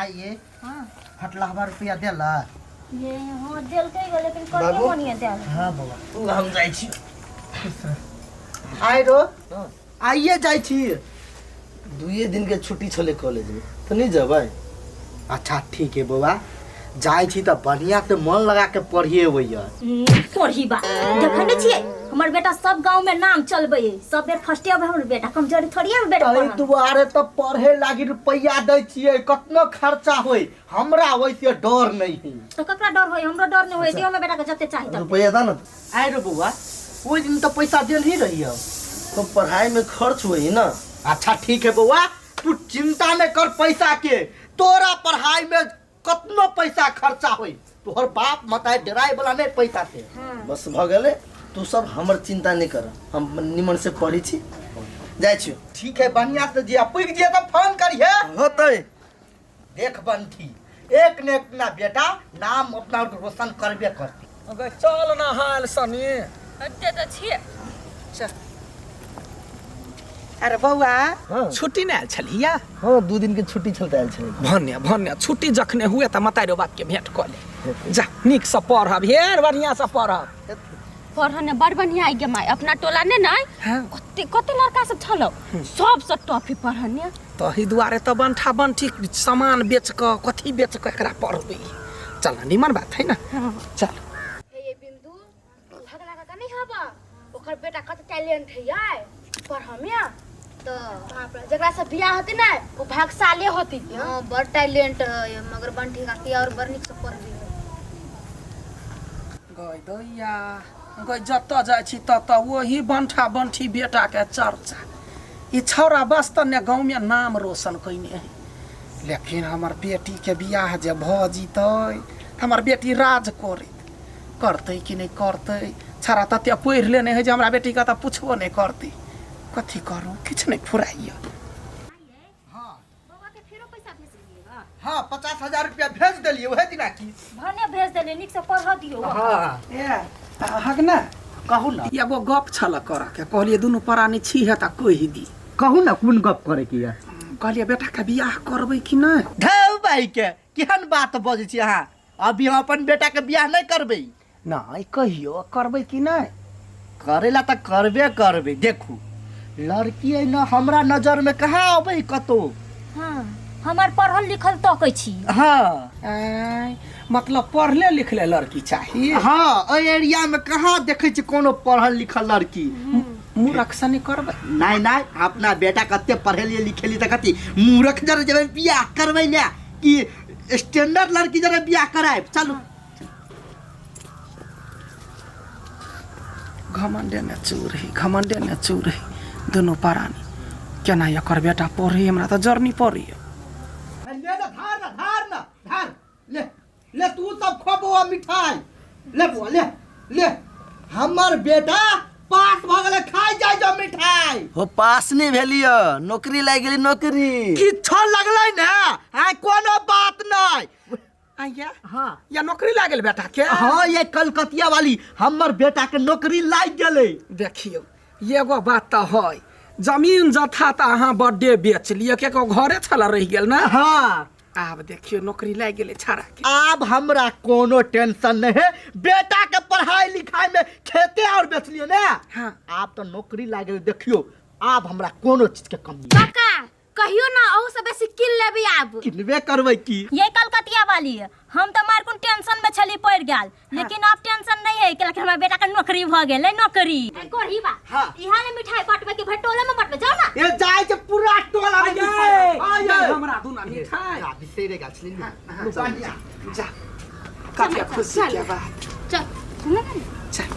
आइए। हाँ। फटलहबा रुपया देला? ये हाँ, देलकै गो, लेकिन कनिए बाबू। मनिए देल। हाँ बौआ। तू हम जाइ छी। आइ रो, आइए जाइ छी? दुइए दिन के छुट्टी छलै कॉलेज में, तऽ नहि जेबै? अच्छा ठीक है बौआ, जाइ छी तऽ बढ़िया से मन लगा के पढ़िए अबैया। पढ़ी बा, देखै नहि छियै, हमर बेटा सब गांव में नाम चलबै है, सब बेर फर्स्टे अबै हमर बेटा, कमजोरी थोड़ी है हमर बेटा ताहि पढ़ऽ में। दुआरे तऽ पढ़े लागी रुपैआ दै छियै, कतनो खर्चा होय हमरा ओहिसे डर नहीं है। तऽ ककरा डर होय? हमरो डर नहि होय, दियौ हमर बेटा के जते चाही तते। रुपैआ दा ना। आइ रो बौआ, ओहि दिन तऽ पैसा देल ही रही हम। तो पढ़ाई में खर्च होई ना। अच्छा ठीक है बौआ, तू चिंता नहीं कर पैसा के, तोरा पढ़ाई में कतनो पैसा खर्चा होई, तोहर बाप मताई डराए वाला नहीं पैसा से। बस भऽ गेलै, तू सब हमर चिंता नहीं कर, हम निमन से पढ़ी छी, जाइ छी। ठीक है, बढ़िया से जिया, पुग जिया तो फोन करिहे। होतै। देख बंठी, एक ने एक ना बेटा नाम अपना रोशन करबे करती। अगे चल ना हाल सनी। एते तऽ छियै। चल। अरे बौआ। हाँ। छुट्टी नहि आयल छलिया? हाँ, 2 दिन के छुट्टी छल तऽ आयल छलै। भन्य भन्य, छुट्टी जखने हुए तऽ मतारो बाप के भेंट कऽ ले जा, नीक से पढ़ब, हेर बढ़िया से पढ़ब। पढ़ऽ ने बड़ बढ़िया आई गे माय, अपना टोला ने नै हाँ। कते कते लड़का सब छलो, सबसँ टॉप पढ़ऽ ने। तही दुआरे तऽ बंठा बंठी सामान बेच कऽ कथी बेच कऽ एकरा पढ़बै। चल ना, निमन बात है ना, चल। हे ये बिंदु, भगना काका नहीं हबा, ओकर बेटा कत टैलेंट है यार पढ़ऽ में, तो बाप रे, जकरा से बियाह होती ना वो भागशाले होती। हाँ, बड़ टैलेंट है, मगर बंठी काकी और बड़ नीक से पढ़बी है। गय दैया गय, जतऽ जाइ छी ततऽ ओही बंठा बंठी बेटा के चर्चा। ई छौड़ा बस तऽ ने गाँव में नाम रोशन कयने है, लेकिन हमर बेटी के बियाह जे भऽ जितै, हमर बेटी राज करैत करतै कि नहि करतै। छौड़ा तते पढ़ि लेने है जे हमरा बेटी के तऽ पुछबो नहि करतै। कथी करू, किछु नहि फुराइए। हाँ। बौआ के फेरो पैसा भेज देलियै बा? हाँ, 50,000 रुपया भेज देलियै वएह दिना की। भने भेज देलियै, नीक से पढ़ऽ दियौ। हाँ। ए अहाँक ने कहू ना। एगो गप छल करऽ के, कहलियै दुनू प्राणी छी है तऽ कहि दी। कहू ना, कोन गप करे के ये? कहलियै बेटा के बियाह करबै कि नहि? धौ भाई के, केहन बात बजै छी अहाँ, अभी हम अपन बेटा के बियाह नहीं करबै। नहि कहियो, करबै कि नहि? करेला तऽ करबे करबै। देखू, लड़की अइ न हमरा नजर में कहाँ अबै कतौ। हाँ, हमर पढ़ल लिखल तकै छी। हाँ। आँय, मतलब पढ़ले लिखले लड़की चाही? हाँ, एहि एरिया में कहाँ देखै छी कोनो पढ़ल लिखल लड़की। मूर्ख से नहि करबै? नहीं नहीं, अपना बेटा कते पढ़ेलिए लिखेलिए तऽ कथी मूर्ख जरे जेबै बियाह करबै ने कि स्टैंडर्ड लड़की जरे बियाह करायब। चलू। घमंडे ने चूर है, घमंडे ने चूर है दुनू प्राणी। केना एकर बेटा पढ़ी, हमरा तऽ जरनी पड़ैया। ले ना, धार ना, धार ना, धार ले, ले तू सब खो बौआ मिठाई, ले बौआ ले ले, हमर बेटा पास भऽ गेलै, खाइ जाइ जो मिठाई। हो, पास नहीं भेलिय, नौकरी लागि गेली नौकरी। किछो लगलै ने आइ, कोनो बात नहीं। आइया? हाँ। या नौकरी लागल बेटा के? हाँ, ये कलकतिया वाली हमर बेटा के नौकरी लागि गेलै। देखियौ, एगो बात तऽ है, जमीन जथा तऽ अहाँ बड्डे बेच लिअ, कियाकि घरे छल रहि गेल ने। हाँ। आब देखियौ, नौकरी लागि गेलै छाड़ा के। आब हमरा कोनो टेंशन नहीं है बेटा के पढ़ाई लिखाई में, खेते और बेचलिए ने। हाँ। आब तो नौकरी लागि गेलै, देखियो आब हमरा कोनो चीज के कमी नहीं। काका, कहियो ना अहू से बेसी किन लेबी आब। किनबे करबै की। ये कलकतिया वाली है, हम तो मार कोन टेंशन में छली पड़ गेल, लेकिन अब टेंशन नहीं है कि हमर बेटा के नौकरी भ गेलै नौकरी। ए, गोरही बा। हाँ। इहा ने मिठाई बांटबे कि भर टोला में बांटबे, जाओ ना। ए जाय के पूरा टोला में आये, मिठाई। आये। हमरा दूना मिठाई। आ, बिसरे गेल छली। लू, बढ़िया। जा, कते खुशी के बात। चल सुन ना। चल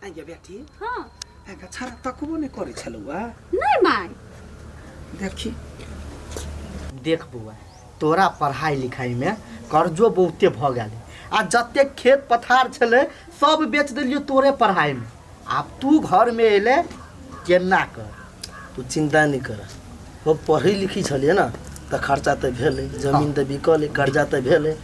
आइए बेटी। हाँ। एका छाड़ा तकबो नहि करै छलौ आ? नहीं माय। देखी। देख बौआ, तोरा पढ़ाई लिखाई में कर्जो बहुते भऽ गेल आ जतेक खेत पथार छलै सब बेच देलियो तोरे पढ़ाई में। आब तू घर में एले केना कर। तू चिंता नहीं कर, वो पढ़ी लिखी छलियै ना तऽ खर्चा तऽ भेलै, जमीन तऽ बिकलै, कर्जा तऽ भेलै,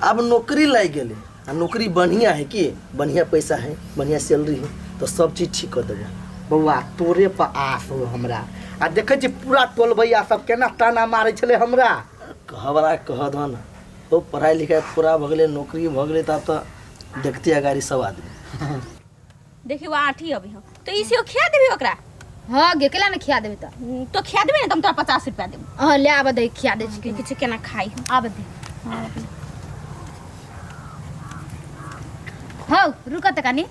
आब नौकरी लागि गेलै आ नौकरी बढ़िया है कि बढ़िया पैसा है, बढ़िया सैलरी है, तऽ सब चीज ठीक कऽ देबै। बौआ तोरे पर आस हो हमरा। आ देखै छी पूरा टोलबैया सब केना ताना मारै छलै हमरा। कहवला कह दह न ओ पढ़ाई लिखाई पूरा भऽ गेलै, नौकरी भऽ गेलै, तब तऽ देखते अगाड़ी सब आदमी। देखियो आठी अभी हम तो ई सेव खिया देबी ओकरा। हाँ गे केला ने खिया देबे त? तो खिया देबे ने त हम तोरा 50 रुपया देबो। हाँ ले आब दे, खिया दे छी। किछु केना खाई हम। आब दे। हौ रुक त कनी।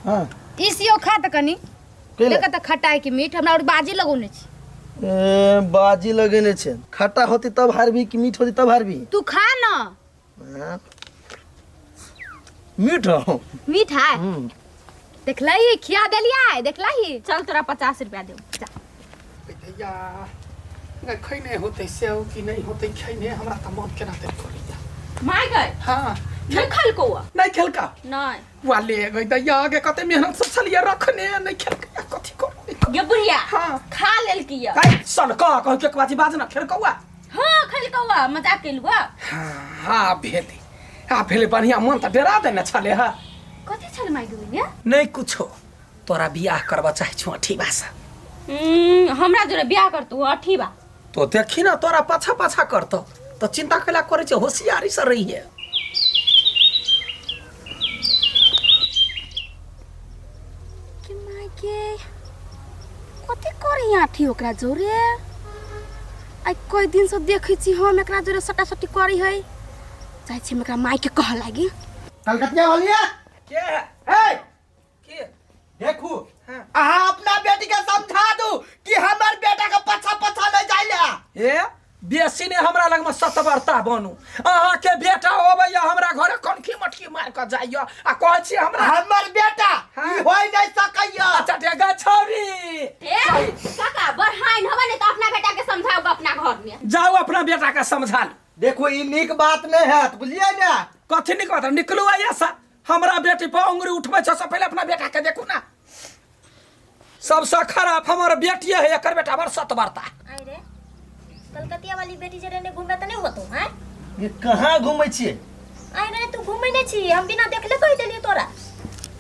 हाँ ई सियो खा त कनी। केला? देख त खटाई के मीठ हमरा और बाजी लगौने छी। ए, बाजी लगेने छै, खट्टा होती तब हारबी कि मीठ होती तब हारबी? तू खा न। हाँ। मीठ हो। मीठ है। देखलही खिया देलियै, देखलही। चल तोरा 50 रुपया देबो। भैया नहीं खैने होते सेव कि नहीं होते खैने, हमरा त मन केना दे करैया। माय गए। हाँ नहीं खलको नहीं खेलका। नहीं वाले गई दैया गे कते मेहनत से छलिए रखने, नहीं खेलका कथी करू। गे बुढ़िया। हाँ। खा लेल किया। काई सन का कह के बाजी बाज ना खेलकौआ। हाँ खलकौआ मजाक केलुआ। हाँ हाँ भेले आ भेले बढ़िया मन त डरा देने छले। हाँ कथी छल माय गेलिया? नहीं कुछो, तोरा बियाह करबा चाहे छु अठी बासा। हमरा जोरे बियाह करतू अठी बा। तो देखी ना तोरा पाछा पाछा करतो तो चिंता कैला करे छे, होशियारी से रही है। कि my के कथी करी आठी ओकरा जोरे? आइ कई दिन से देखै छी हम एकरा जोरे सटा सटी करी है। जाइ छी हम एकरा माय के कह लागी। कलकतिया वालिया के ए के देखू हाँ। अहाँ अपना बेटी के समझा दू कि हमर बेटा के पछा पछा नहीं जाइला। ए बेसी ने हमरा लग में सतबरता बनू, अहाँ के बेटा अबैया हमरा घरे कनखी मटकी मार के जाइया आ कहै छी हमरा हमर बेटा हाँ। ई होय नहीं सकैया। अच्छा ढेगा छौरी। ए काका बढ़ाइन हवा ने तो अपना बेटा के समझाओ अपना घर में। जाओ अपना बेटा के समझा लू। देखो ई नीक बात नहीं है बुझलिए ना। कथी नीक बात? निकलू आया सा हमरा बेटी पर उंगली उठबै छ से पहले अपना बेटा के देखू ना। सबसे खराब हमर बेटी है, एकर बेटा बड़ सतबरता। आई रे कलकतिया वाली बेटी जरे ने घूमे त नहीं होतो हैं? ये कहाँ घूमै छियै? आई रे तू घूमे नहीं छी, हम बिना देखले कह देलियो तोरा।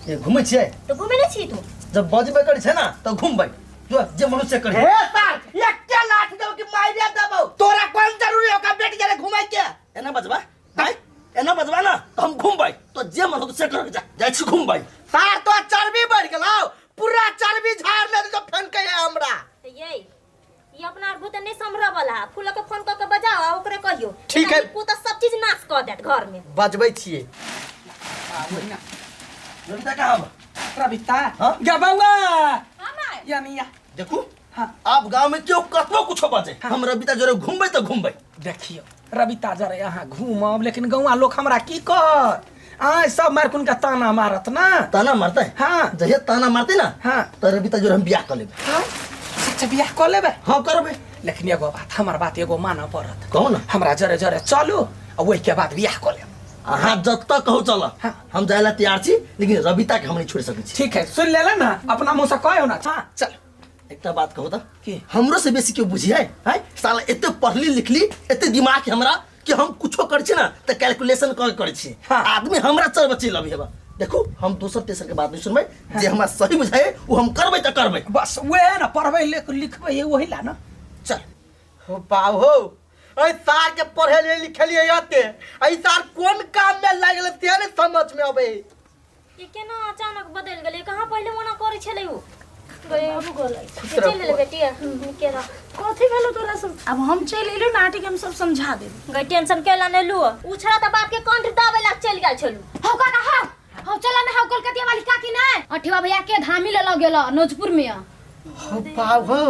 ये घूमै छियै? तो घूमे नहीं छी तू। जब बजबे करै छै ना तऽ घूमबै, जो जे मनुष्य करै। हे सार एके लाठ देबो कि मारिया देबो, तोरा कोन जरूरी ओकरा बेटी जरे घूमै के? एना बजबा भाई, एना बजबा ना तऽ हम घूमबै, तो जे मन होतौ से कर के जा, जाइ छी घूमबै। सार तो चर्बी बढ़ गेलौ, पूरा चर्बी झाड़ ले तो फेन के हमरा। तो ये अपना आगू त नहीं संभरऽ वाला है। फूल के फोन क के बजाओ आ ओकरे कहियो। ठीक है। तू तो सब चीज नाश क देत घर में। बजबै छियै। रविता कहाँ बा? रविता हाँ? गे बौआ। हां my. यानी या देखू हाँ। आप गांव में क्यों कतबो कुछो बजे, हम रविता जोरे घूमबै तऽ घूमबै। देखियो रविता जरे अहाँ घूमब, लेकिन गौआ लोग हमरा की कहत? आय सब मारकुन के ताना मारत ना। ताना मारतै? हाँ। जहिया ताना मारतै ना, हाँ। तऽ रविता जोरे हम बियाह कऽ लेबै। हाँ? सच्चे बियाह कऽ लेबै? हाँ करबै। लेकिन एगो बात, हमर बात एगो मानऽ पड़त। कहू ना। हमरा जरे जरे चलू आ ओहिके बाद बियाह कऽ लेब। अहाँ जतऽ कहू चल, हाँ। हम जाय ला तैयार छी, लेकिन रविता के हम नहीं छोड़ि सकै छी। ठीक है सुन लेले ना, अपना मुँह से कहियो ना। हाँ चल। एकटा बात कहू तऽ की? हमरो से बेसी केओ बुझिए है? साला एते पढ़ली लिखली, एते दिमाग है हमरा कि हम कुछो करै छी ना तऽ कैलकुलेशन कऽ के करै छी। हाँ। आदमी हमरा चल बची लबी हेबा। देखू हम दोसर तेसर के बात नहीं सुनबै, जे हमरा सही बुझाए ओ हम करबै तऽ करबै। बस वएह ना पढ़बै लिखबै वही ला ना। चल। हो बाप हो, एहि सार के पढ़े लिए लिखलिए एते, एहि सार कोन काम में लागल से नहीं समझ में अबै। ये केना अचानक बदल गेलै? कहाँ पहिले मना करै छलै उ? चलि गेलै बेटी निके रह। कथी भेलो तोरा सब? अब हम चलि एलियो ना आंटी के हम सब समझा देब। गई टेंशन केला नहीं लू, उ छड़ा त बाप के कंठ दाबे ला चलि गेल छलू। हौ काका हौ, हौ चल ना हौ कलकतिया वाली काकी ना अठिवा भैया के धामी ले गेल नोजपुर में। हो बाप हो,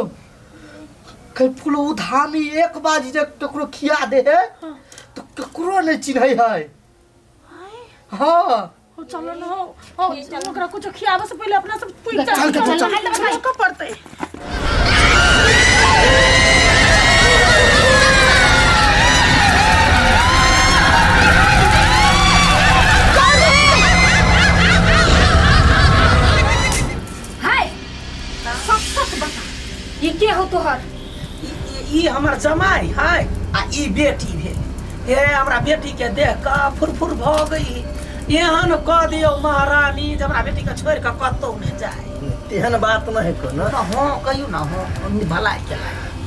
कई फूल उ धामी एक बाजी जे ककरो खिया दे है तो ककरो नहीं चिन्है है। हाँ हो चलो ना हो, हो ओकरा कुछ खियाबे से पहिले अपना सब पूछ चल, चल, चल, चल। चल पड़तै। हाय सच सच बता ई के हो तोहर? ई हमर जमाई है आ ई बेटी भेल। हे हमरा बेटी के देख के फुरफुर भऽ गई। एहन कऽ दियौ महारानी जे हमरा बेटीके छोड़ि कऽ कतहु नहि जाय। तेहन बात नहि है कोनो। हँ कहियौ ने, हँ भलाइ केला।